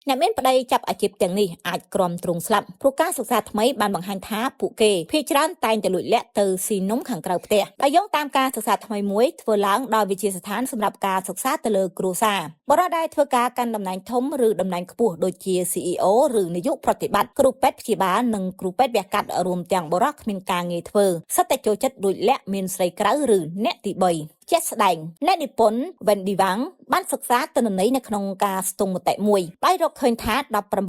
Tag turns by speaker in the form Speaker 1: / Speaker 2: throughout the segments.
Speaker 1: អ្នកមានប្តីចាប់អាជីពទាំងនេះអាចក្រំទ្រង់ស្លាប់ព្រោះការសិក្សាថ្មីបានបង្ហាញថាពួកគេភាគច្រើនតែងតែលួចលាក់ទៅស៊ីនំខាងក្រៅផ្ទះដោយយោងតាមការសិក្សាថ្មីមួយធ្វើឡើងដោយវិទ្យាស្ថានសម្រាប់ការសិក្សាទៅលើគ្រួសារបុរសដែលធ្វើការកាន់តំណែងធំឬតំណែងខ្ពស់ដូចជា CEO ឬនាយកប្រតិបត្តិគ្រូពេទ្យព្យាបាលនិងគ្រូពេទ្យវះកាត់រួមទាំងបុរសគ្មានការងារធ្វើសុទ្ធតែចូលចិត្តលួចលាក់មានស្រីក្រៅឬអ្នកទី3ជាក់ស្ដែងអ្នកនិពន្ធ Wendy Wang បានសិក្សាទិន្នន័យនៅក្នុងការស្ទង់មតិមួយដោយរកឃើញថា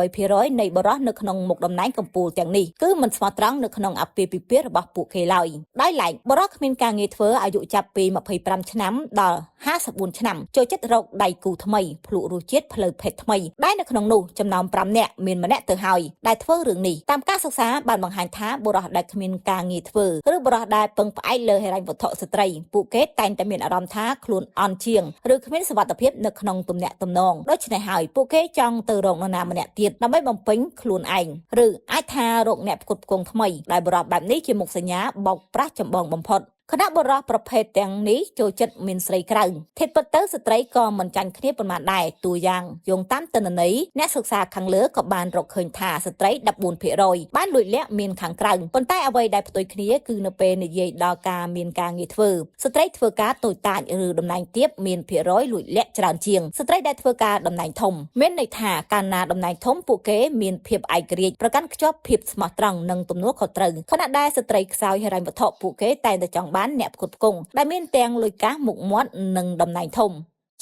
Speaker 1: 18%នៃបុរសនៅក្នុងមុខតំណែងកំពូលទាំងនេះគឺមិនស្មោះត្រង់នៅក្នុងអាពាហ៍ពិពាហ៍របស់ពួកគេឡើយដោយឡែកបុរសគ្មានការងារធ្វើអាយុចាប់ពី25ឆ្នាំដល់54ឆ្នាំចូលចិត្តរកដៃគូថ្មីភ្លក់រសជាតិផ្លូវភេទថ្មីដែលនៅក្នុងនោះចំណោម5នាក់មានម្នាក់ទៅហើយដែលធ្វើរឿងនេះតាមការសិក្សាបានបង្ហាញថាបុរសដែលគ្មានការងារធ្វើឬបុរសដែលពឹងផ្អែកលើហិរញ្ញវត្ថុស្ត្រីពួកគេតែងតែមានអារម្មណ៍ថាខ្លួនអន់ជាងឬគ្មានសុវត្ថិភាពនៅក្នុងទំនាក់ទំនងដូច្នេះហើយពួកគេចង់ទៅរកនរណាម្នាក់ទៀតដើម្បីបំពេញខ្លួនឯងឬអាចថារកអ្នកផ្គត់ផ្គង់ថ្មីដែលបុរសបែបនេះជាមុខសញ្ញាបោកប្រាស់ចម្បងបំផុតខណៈបុរសប្រភេទទាំងនេះចូលចិត្តមានស្រីក្រៅធៀបពិតទៅស្ត្រីក៏មិនចាញ់គ្នាប៉ុន្មានដែរតួយ៉ាងយោងតាមទិន្នន័យអ្នកសិក្សាខាងលើក៏បានរកឃើញថាស្ត្រី14%បានលួចលាក់មានខាងក្រៅប៉ុន្តែអ្វីដែលផ្ទុយគ្នាគឺនៅពេលនិយាយដល់ការមានការងារធ្វើស្ត្រីធ្វើការតូចតាចឬតំណែងទាបមានភាគរយលួចលាក់ច្រើនជាងស្ត្រីដែលធ្វើការតំណែងធំមានន័យថាកាលណាតំណែងធំពួកគេមានភាពឯករាជ្យប្រកាន់ខ្ជាប់ភាពស្មោះត្រង់និងទំនួលខុសត្រូវខណៈដែលស្ត្រីខ្សោយហិរញ្ញវត្ថុពួកគេតែងតែចង់បានអ្នកផ្គត់ផ្គង់ដែលមានទាំងលុយកាសមុខមាត់និងតំណែងធំ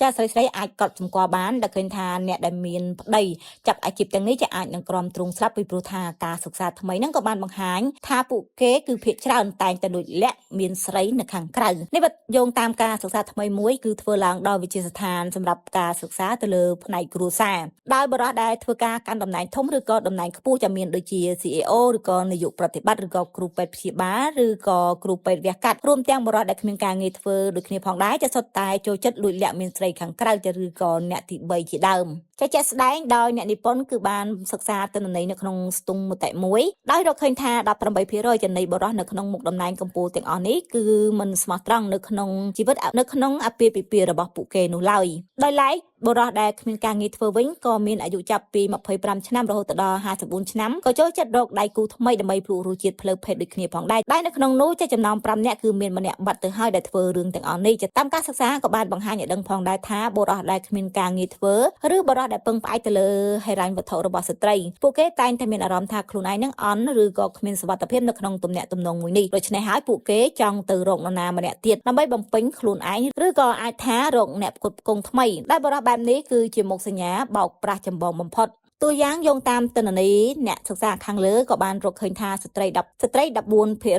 Speaker 1: ចាស្រីស្រីអាចកត់សម្គាល់បានដែលឃើញថាអ្នកដែលមានប្តីចាប់អាជីពទាំងនេះจะអាចនឹងក្រំទ្រង់ស្លាប់ពីព្រោះថាការសិក្សាថ្មីហ្នឹងក៏បានបង្ហាញថាពួកគេគឺភាគច្រើនតែងតែលួចលាក់មានស្រីនៅខាងក្រៅនេះបើយោងតាមការសិក្សាថ្មីមួយគឺធ្វើឡើងដោយវិទ្យាស្ថានសម្រាប់ការសិក្សាទៅលើផ្នែកគ្រួសារដោយបុរសដែលធ្វើការកាន់តំណែងធំឬក៏តំណែងខ្ពស់จะមានដូចជា CEO ឬក៏នាយកប្រតិបត្តិឬក៏គ្រូពេទ្យព្យាបាលឬក៏គ្រូពេទ្យវះកាត់រួមទាំងបុរសដែលគ្មានការងារធ្វើដូចគ្នាផងដែរจะសុទ្ធតែចូលចិត្តលួចលាក់មានស្រីខាងក្រៅទៅឬក៏អ្នកទី3ជាដើមចាជាក់ស្ដែងដោយអ្នកនិពន្ធគឺបានសិក្សាទិន្នន័យនៅក្នុងស្ទង់មតិមួយដោយរកឃើញថា18%ចំណីបុរសនៅក្នុងមុខតំណែងកម្ពុជាទាំងអស់នេះគឺមិនស្មោះត្រង់នៅក្នុងជីវិតនៅក្នុងអាពាហ៍ពិពាហ៍របស់ពួកគេនោះឡើយដោយឡែកបុរសដែលគ្មានការងារធ្វើវិញក៏មានអាយុចាប់ពី25ឆ្នាំរហូតដល់54ឆ្នាំក៏ចូលចិត្តរកដៃគូថ្មីដើម្បីភ្លក់រសជាតិផ្លូវភេទដូចគ្នាផងដែរដែលនៅក្នុងនោះចាចំណោម5នាក់គឺមានម្នាក់បាត់ទៅហើយដែលធ្វើរឿងទាំងអស់នេះចាតាមការសិក្សាក៏បានបង្ហាញឲ្យដឹងផងដែរថាបុរសដែលគ្មានការងារធ្វើឬបុរសដែលពឹងផ្អែកទៅលើហិរញ្ញវត្ថុរបស់ស្ត្រីពួកគេតែងតែមានអារម្មណ៍ថាខ្លួនឯងនឹងអន់ឬក៏គ្មានសុវត្ថិភាពនៅក្នុងទំនាក់ទំនងមួយនេះដូច្នេះហើយពួកគេចង់ទៅរកនរណាម្នាក់ទៀតដើម្បីបំពេញខ្លួនឯងឬក៏អាចថារកអ្នកផ្គត់ផ្គង់ថ្មីដែលបុរសបែបនេះគឺជាមុខសញ្ញាបោកប្រាស់ចម្បងបំផុតតួយ៉ាងយោងតាមទិន្នន័យអ្នកសិក្សាខាងលើក៏បានរកឃើញថាស្ត្រី10ស្ត្រី14%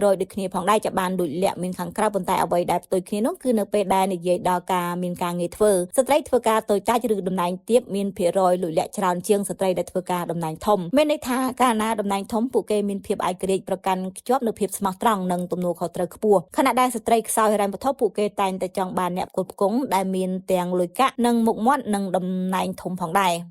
Speaker 1: ដូចគ្នាផងដែរจะបានលួចលាក់មានខាងក្រៅប៉ុន្តែអ្វីដែលផ្ទុយគ្នានោះគឺនៅពេលដែលនិយាយដល់ការមានការងារធ្វើស្ត្រីធ្វើការតូចតាចឬតំណែងទាបមានភាគរយលួចលាក់ច្រើនជាងស្ត្រីដែលធ្វើការតំណែងធំមានន័យថាកាលណាតំណែងធំពួកគេមានភាពឯករាជ្យប្រកាន់ខ្ជាប់នូវភាពស្មោះត្រង់និងទំនួលខុសត្រូវខ្ពស់ខណៈដែលស្ត្រីខ្សោយហិរញ្ញវត្ថុពួកគេតែងតែចង់បានអ្នកផ្គត់ផ្គង់ដែលមានទាំងលុយកាក់និងមុខមាត់និងតំណែងធំផងដែរ។